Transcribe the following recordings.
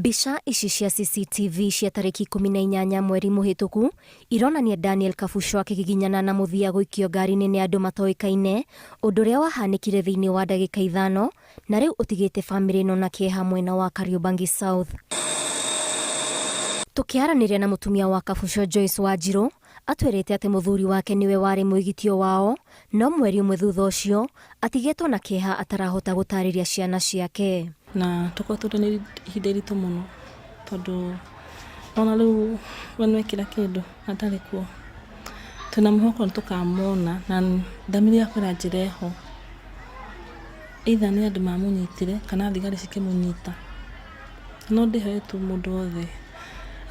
Mbica ici cia CCTV cia tarĩki 18 mweri mũhĩtũku ironania Daniel Kabucho akĩgiginyana na mũthia gũikio ngari-inĩ nĩ andũ matoĩkaine, ũndũ ũrĩa wahanĩkire thĩinĩ wa ndagĩka ithano na rĩu ũtigĩte bamĩrĩ ĩno na kĩeha mwena wa Kariobangi South. Tũkĩaranĩria na mũtumia wa Kabucho Joyce Wanjirũ, atwĩrĩte atĩ mũthuri wake nĩwe warĩ mwĩgitio wao, no mweri ũmwe thutha ũcio atigĩtwo na kĩeha atarahota gũtarĩria ciana ciake. Na tũkoretwo nĩ ihinda iritũ mũno tondũ ona rĩu we nĩwekĩra kĩndũ na ndarĩ kuo. Twĩna mwĩhoko nĩ tũkamwona na thamiri yakwa ĩranjĩra eho. Either nĩ andũ mamũnyitire kana thigari cikĩmũnyita. No ndĩhoe tu mũndũ wothe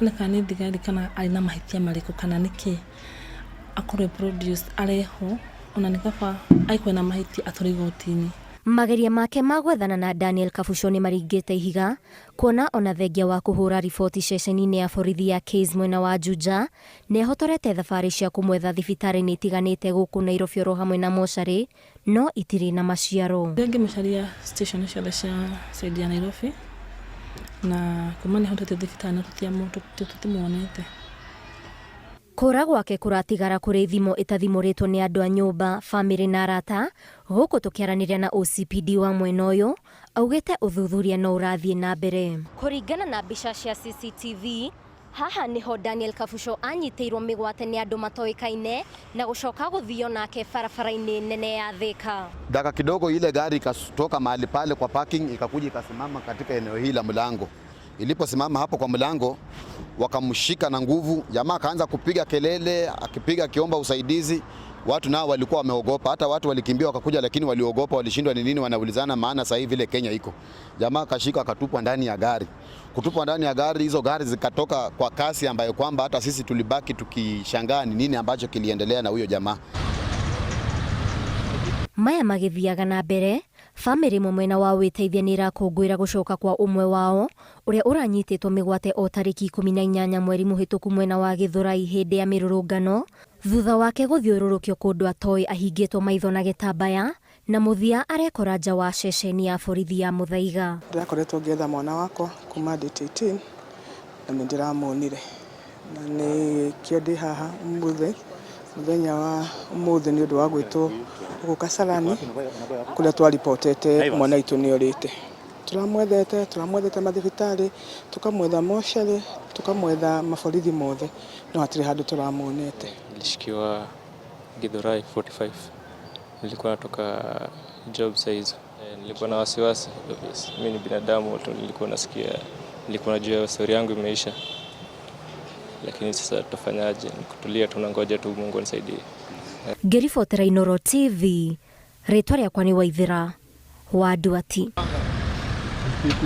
ona kana nĩ thigari kana arĩ na mahĩtia marĩkũ kana nĩkĩ akorwo e produced arehwo ona nĩ kaba angĩkorwo ena mahĩtia atwarwo igoti-inĩ. Mageria make ma gwethana na Daniel Kabucho nĩ maringĩte ihiga kuona ona thengia wa kũhũra riboti ceceni-inĩ ya borithi ya Kays mwena wa Juja nĩehotorete thabarĩ cia kũmwetha thibitarĩ-inĩ itiganĩte gũkũ Nairobi oro hamwe na mocarĩ no itirĩ na maciaro. Ngĩmũcaria station ciothe cia side ya Nairobi na kuma nĩhotete thibitarĩ no tũtimuonete. Kũra gwake kũratigara kũrĩ thimo ĩtathimũrĩtwo nĩ andũ a nyũmba, bamĩrĩ na arata, gũkũ tũkĩaranĩria na OCPD wa mwena ũyũ, augĩte ũthuthuria no ũrathiĩ na mbere. Kũringana na mbica cia CCTV, haha nĩho Daniel Kabucho anyitĩirwo mĩgwate nĩ andũ matoĩkaine na gũcoka gũthio nake barabara-inĩ nene ya Thika. Dakika kidogo ile gari ikatoka mahali pale kwa parking ikakuja ikasimama katika eneo hili la mlango. Iliposimama hapo kwa mlango, wakamshika na nguvu. Jamaa akaanza kupiga kelele, akipiga akiomba usaidizi. Watu nao walikuwa wameogopa, hata watu walikimbia wakakuja, lakini waliogopa, walishindwa ni nini wanaulizana, maana sasa hivi vile Kenya iko. Jamaa akashika akatupwa ndani ya gari. Kutupwa ndani ya gari, hizo gari zikatoka kwa kasi ambayo kwamba hata sisi tulibaki tukishangaa ni nini ambacho kiliendelea na huyo jamaa. Maya magĩthiaga na mbere, bamĩrĩ ĩmwe mwena wa wĩteithia nĩ ĩrakũngũĩra gũcoka kwa ũmwe wao ũrĩa ũranyitĩtwo mĩgwate o tarĩki 18 mweri mũhĩtũku mwena wa Gĩthũrai hĩndĩ ya mĩrũrũngano thutha wake gũthiũrũrũkio kũndũ atoĩ ahingĩtwo maitho na gĩtambaya na mũthia arekora nja wa ceceni ya borithi ya Muthaiga. Ndĩrakoretwo ngĩetha mwana wakwa kuma date 18 na nĩ ndĩramuonire na nĩkĩo ndĩ haha ũmũthĩ mũthenya wa ũmũthĩ nĩ ũndũ wa gwĩtwo gũkũ Kasarani kũrĩa twaribotete mwana witũ nĩ orĩte. Tũramwethete tũramwethete mathibitarĩ tũkamwetha mocarĩ tũkamwetha maborithi mothe no hatirĩ handũ tũramuonete. Nilishikiwa Githurai 45. Nilikuwa natoka job saa hizo. Nilikuwa na wasiwasi obvious. Mimi ni binadamu tu, nilikuwa nasikia, nilikuwa najua story yangu imeisha. Lakini sasa tutafanyaje? Ni kutulia tu, nangoja tu Mungu anisaidie. Ngĩribotera Inooro TV, rĩtwa rĩakwa nĩ Waithĩra wa Nduati.